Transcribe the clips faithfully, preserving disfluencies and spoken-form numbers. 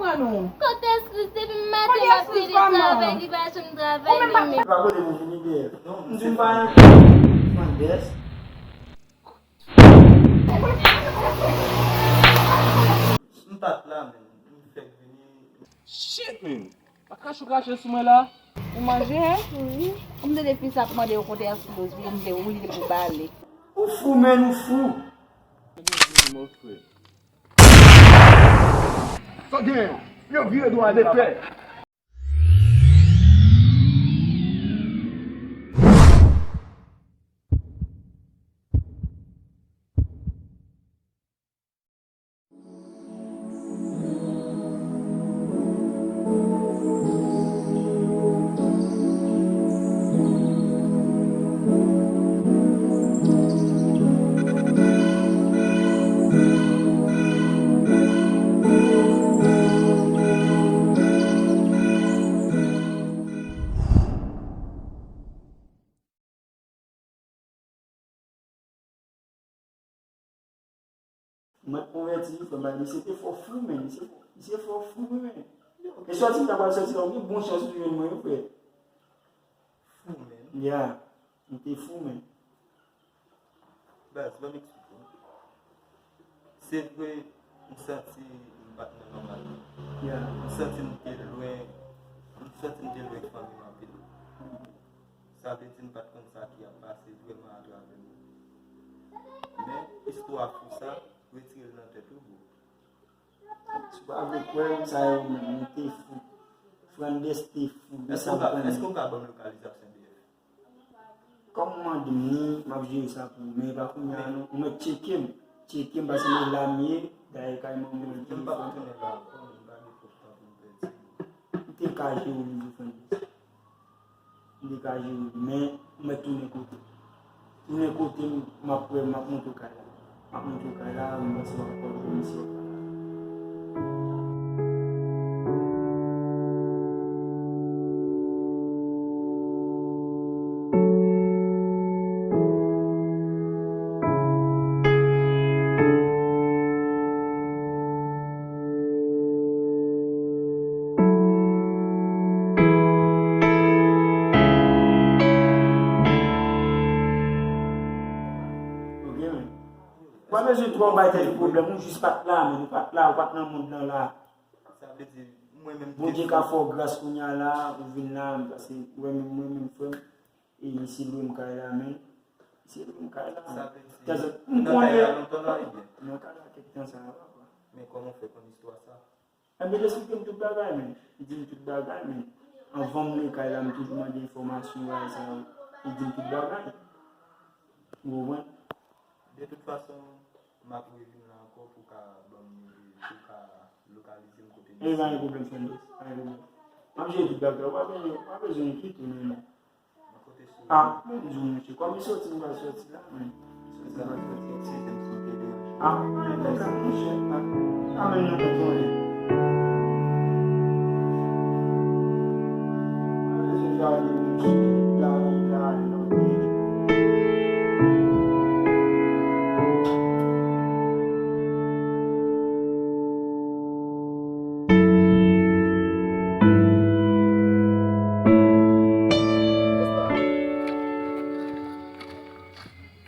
Kote Eskriz? Depi maten m ap pede travay, li pa janm travay li menm. Pa kote pou vini dèyè. Non, m di m pa yon fandes. M pa t la menm. M fèk vini. Shit, man. Pa krache w krache sou mwen la. Ou manje, hein? Wi. Kòm m tande fi sa ap mande yo kote Eskriz, wi, m te wi, li te pou bale. Ou fou, man, ou fou. Sa w genyen? Yo vire do a de fè. Mwen konvèti, frè m, misye te fò fou, men, misye, misye fò fou, wi, men. E sòti m ta pral sòti la, ou gen bon chans ou jwenn mwen, wi, frè. Fou, men. Ya, m te fou, men. Baz, ban m eksplike w. Se vre, m santi m pa t nan nòmal. Ya. M santi m te lwen, m santi m te lwen fanmi m anpil. Sa vle di m pa t konn sa ki ap pase vrèman atravè m. Men, istwa fou sa, retire l nan tèt ou, bro. Si w pa vle kwè m, sa yo menm, nou te fou. Frandes te fou, li sa w konnen. Èske w ka ban m lokalizasyon B F? Kòm w mande m ni, m ap jere sa pou ou. Men e pa kounye a non. Ou mèt tcheke m. Tcheke m paske e la m ye. Dayè kay manman m telefòn. M pa tounen la ankò, m pa gen twòp tan pou m pèdi. M te ka jere w toujou, Frandes. M te ka jere w, men ou mèt tounen kote m. Tounen kote m, m ap wè, m ap montre w kay la. M ap montre w kay la, m panse w ap konn komisyon. Ok, men. Ou pa bezwen twò bay tèt ou pwoblèm, ou jis pa t la, men ou pa t la, ou pa t nan mond lan la. Sa vle di, mwen menm Bondye ka fè w gras kounye a la, ou vin la, paske ou wè menm mwen menm frè m, e misye lwe m kay la, men misye lwe m kay la. Sa vle di, m konnen nan kay la lontan la, ebyen? Nan kay la kèk tan sa a, papa. Men kòman w fè konn istwa sa? Ebyen, l esplike m tout bagay, men. Li di m tout bagay, men. Anvan m lwe kay la, m toujou mande enfòmasyon, bagay sa yo. Li di m tout bagay. Ou konprann? De tout fason, m ap revin la ankò pou w ka ban m, pou w ka lokalize m kote m ye. E pa gen pwoblèm, Frandes, pa gen pwoblèm. M ap jere tout bagay, ou pa bezwen, ou pa bezwen enkyete w, non. Ah, mwen di w, monchè, kòm li soti, m pral soti la, men. Soti, m pral soti. Eskize m si m te deranje. Ah, pa gen pwoblèm, monchè. Ah, sa menm nan tèt mwen ye. Mwen bezwen gade, monchè, lavi la, lòt.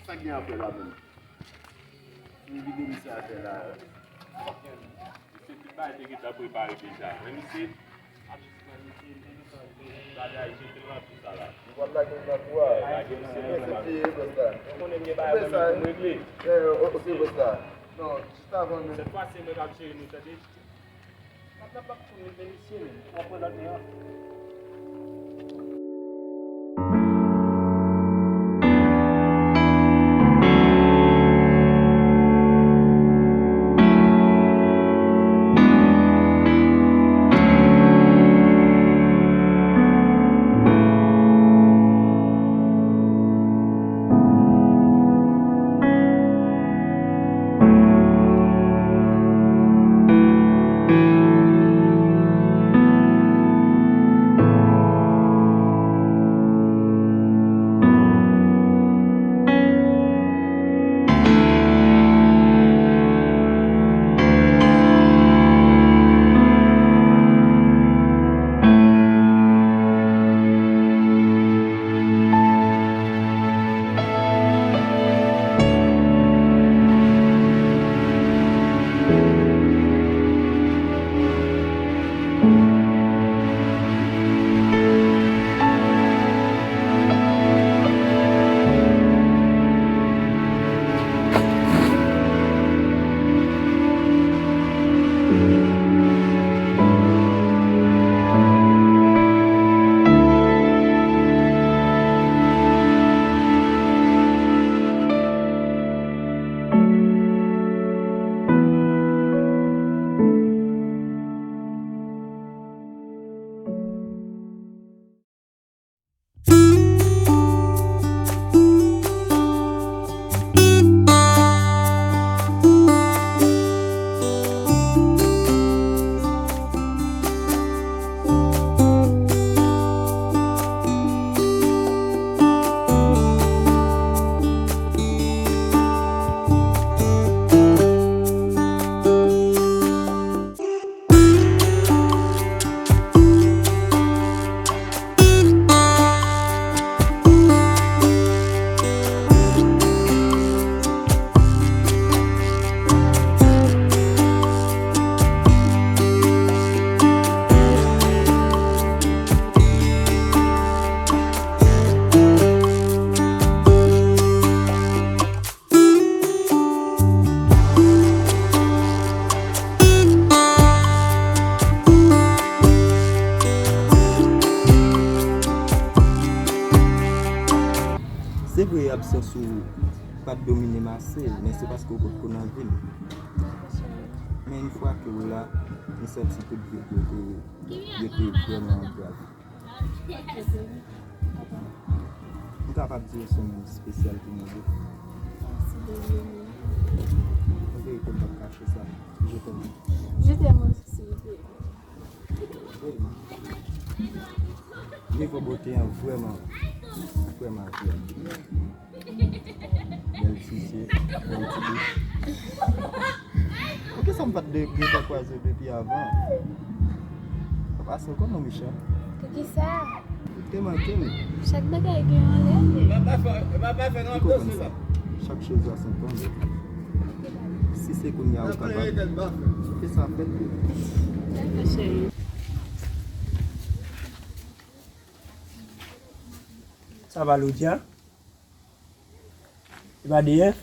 Sa gen apre la menm? Yon videyo misye a fè la. Misye tout bagay te gentan prepare deja. Men misye ap jis pran misye, li te gentan jwe bagay, jete nan tout sa la. Nou pral lage nan kou a. Lage misye nan kou a. Ou konnen gen bagay mwen menm pou m regle. Eh, ok, bòs la. Non, jis avan menm. Sèt fwa se mwen k ap jere nou, tande. N ap, n ap, n ap tounen men misye menm. Ou konprann lòt nèg an? Sou pa t domine m ase, men se paske w potko nan vi m. Men yon fwa ke w la, m santi tout vide yo te, yo te vrèman anbrave. M kapab di w se yon moun espesyal pou mwen wi. An verite, m p ap kache sa. Je t'aime. Je t'aime aussi, bébé. Nivo bote an vrèman, vrèman atire m. Bèl ti zye, bèl ti bouch. Poukisa m pa t de, de ta kwaze w depi avan? Papa, se w konnen w mechan. Poukisa? Ou te manke m. Chak bagay gen yon lè. Li konprann sa. Chaque chose a son temps. Si se kounye a ou kapab, fè sa fèt. Dakò, cheri. Sa va, Lodia? E pa D F?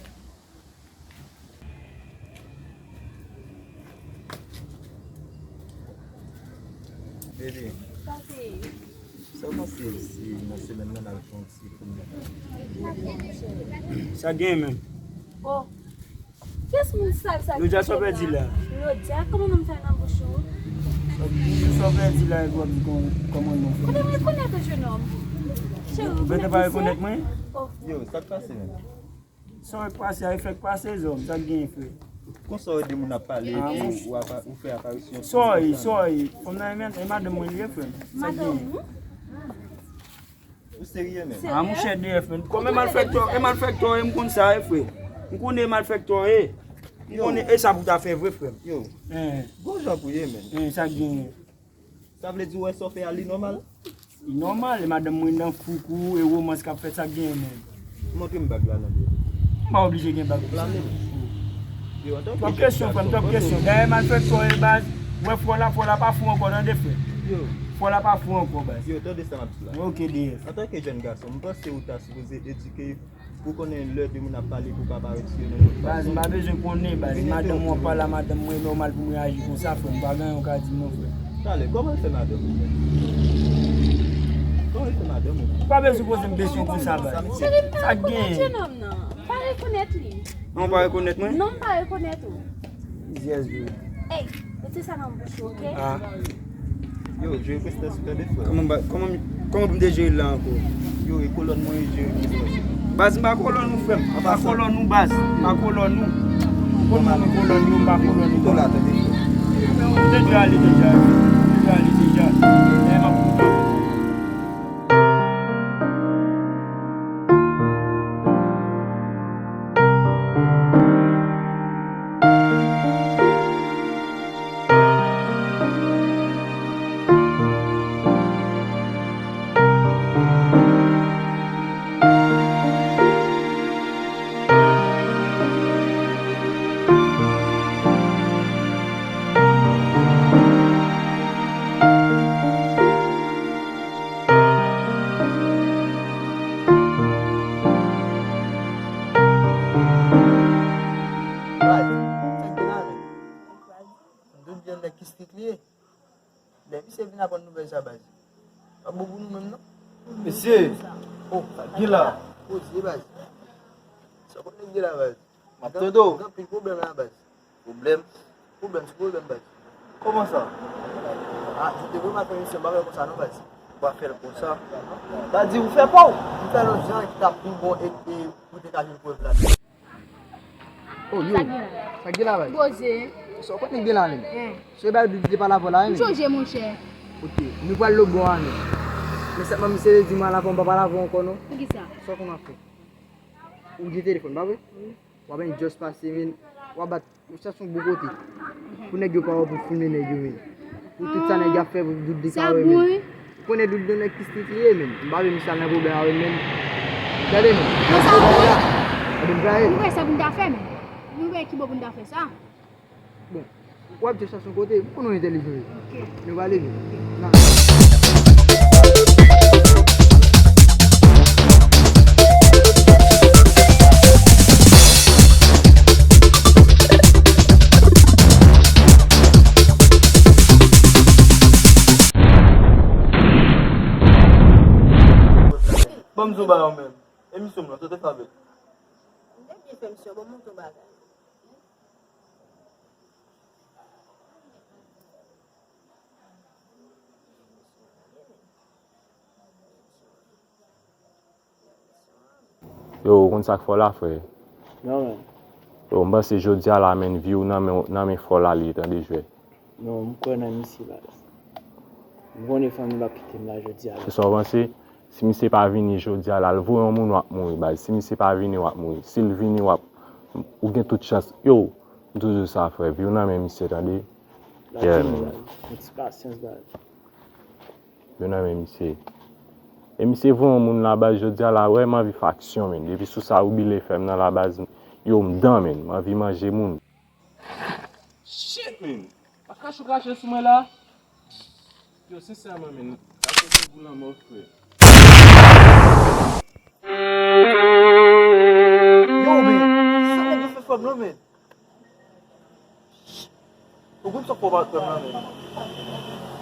Bebe, sa w panse si nan semèn nan n al fè yon ti pwomèt? Sa gen menm? Oh, kiyès moun sal sa? Lodia, sa w pèdi la? Lodia, kòman non m fè nan bouch ou? Sa w pèdi la, e w ap di kòman non fè? Kote m rekonèt ou, jenòm? Cheri, ou pa rekonèt mwen? Oh. Yo, sa k pase menm? Sa w pase a, e fèk pase zòm, sa k genyen, frè? Konsa w ede moun ap pale epi w apa-, ou fè aparisyon. Sorry, sorry. Fanm nan e madanm mwen li ye, frè. Sa k genyen? Ou serye menm? A, monchè, D F, menm. Kòm e malfèktè, e malfèktè, e m konn sa, e, frè. M konnen e malfèktè, e. M konnen, e sa pou ta fè vre, frè. Yo, gon jan pou ye, menm. Sa k genyen? Sa vle di w wè sa w fè a, li nòmal? Li nòmal, e madanm mwen nan fouk ou, e womans k ap fèt, sa k genyen, menm? Montre m bag la, non, bro. M pa oblije gen bag pou sa. Twòp kesyon, frè m, twòp kesyon. Dayè, malfèktè, e baz, wè, fò la, fò la pa fou ankò, tande, frè. Fò la pa fou ankò, baz. Yo, tande sa m ap di la. Ok, D F. Antanke jèn gason, m panse ou ta sipoze edike pou konnen lè de moun ap pale pou pa parèt sou yo nan yon fason. Baz, m pa bezwen konnen, baz. Madanm ou ap pale a madanm mwen, e nòmal pou mwen aji konsa, frè m. Pa gen anyen ou ka di m non, frè. Talè, kòman l fè madanm ou, frè? Kòman l fè madanm ou? Ou pa bezwen poze m kesyon konsa, baz. Cheri, m pa rekonèt jenòm nan. M pa rekonèt li. Non, ou pa rekonèt mwen? Non, m pa rekonèt ou. Yes, bro. Ey, mete sa nan bouch ou, ok? Ah. Yo, jere prestans ou, tande, frè. Kòman m ba-, kòman m, kòman pou m te jere l la ankò? Yo, e kolòn mwen, e jere prestans ou. Baz, m pa kolòn ou, frè m. M pa kolòn ou, baz. M pa kolòn ou. Ou konn mwen kolòn yo, m pa kolòn ou. Kite w la, tande, frè. Ou te dwe ale deja. Ou te dwe ale deja. Men m ap koute w. Baz, sa k gen la menm? M dout byen nèg ki strik li ye. Lè misye vin aprann nouvèl sa, baz, pa bon pou nou menm, non. Mesye! Oh, sa k gen la? Poze, baz. Sa w konn nèg gen la, baz? M ap tande w. Gen anpil pwoblèm la, baz. Pwoblèm? Pwoblèm sou pwoblèm, baz. Kòman sa? Ah, joute vrèman fè misye, m pa fè l konsa non, baz. Ou pa fè l konsa? Sa di ou fè pa w? M fè l yon jan ki t ap pi bon e, e ou te ka jwenn prèv la. Oh, yo. Sa gen la? Sa gen la, baz? Poze. Sa w konn gen la menm? Hein. Se bay dout de pa la vò la, hein, menm? M sonje, monchè. Ok, nou pral lobò a, menm. Men sèlman misye di m al avè w, m pa pral avè w ankò, non. Poukisa? Sa w konn ap fè? Ou gen telefòn, pa vre? Wi. W ap just pase, men w ap bat, ou chèche yon bon kote. Pou nèg yo pa wè pou filme nèg yo, men. Pou tout sa nèg yo ap fè, pou dout li ka wè, men. Ou konnen dout de nèg ki strik li ye, men. M pa vle misye al nan pwoblèm avè m, men. Gade, men. Bon, sa vre. Gade, m gaye. Ou wè sa pou n ta fè, men. Ou wè ki bò pou n ta fè sa. Bon, w ap just chèche yon kote, m konnen w entèlijan, wi. Ok. Nou pale vit. Nan. Ban m di w bagay ou menm. Emisyon m lan, sa w te fè avè l? Fè m sè, ban m montre yon bagay. Yo, ou konn sa k fò la, frè? Non, men. Yo, m panse jodi a la, men, vi w nan men, nan men fò la li ye, tande, jwè. Non, m kwè nan misye, baz. M konnen fanmi l ap kite m la jodi a la. Se sa w panse? Si misye pa vini jodi a la, l voye yon moun, w ap mouri, baz. Si misye pa vini, w ap mouri. Si l vini, w ap, ou gen tout chans. Yo, m toujou di w sa, frè. Vi w nan men misye, tande? Yeah, man. Yon ti pasyans, baz. Yo nan men misye. E misye voye yon moun la baz jodi a la, wè, m anvi fè aksyon, men. Depi sou sa, Roubile fè m nan la baz, yo, m dan, men. M anvi manje moun. Shit, men. Pa krache w krache sou mwen la. Yo, sensèman, men. Sa se yon gou lanmò, frè. Yo, men. Sa nèg yo fè fanm lan, men. Ou konn sa k pwòp ak frè m nan, men.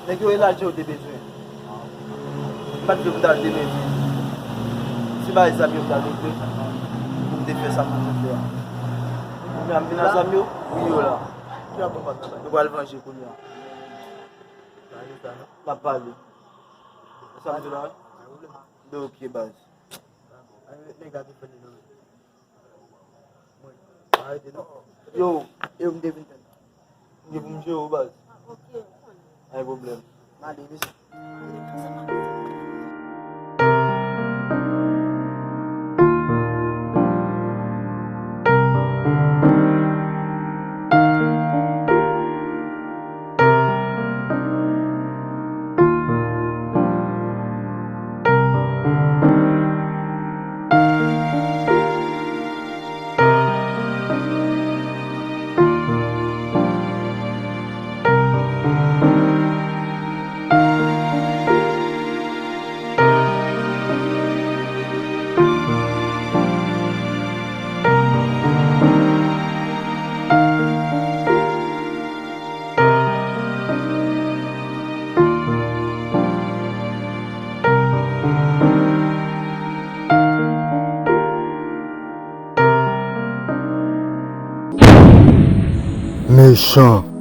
Nèg yo elaji yo te bezwen. M pa t vle pou m t al demen tou. Se bagay zam yo m t al regle pou m te fè sa m te fè a. Kounye a m vin ak zam yo, wi yo la. Yo pral vanje kounye a. M ap pale. Sa m di la? Ok, baz. Yo, e ou m te vin tann. M gen pou m jere w, baz. Pa gen pwoblèm. M ale, mesi. Mechan.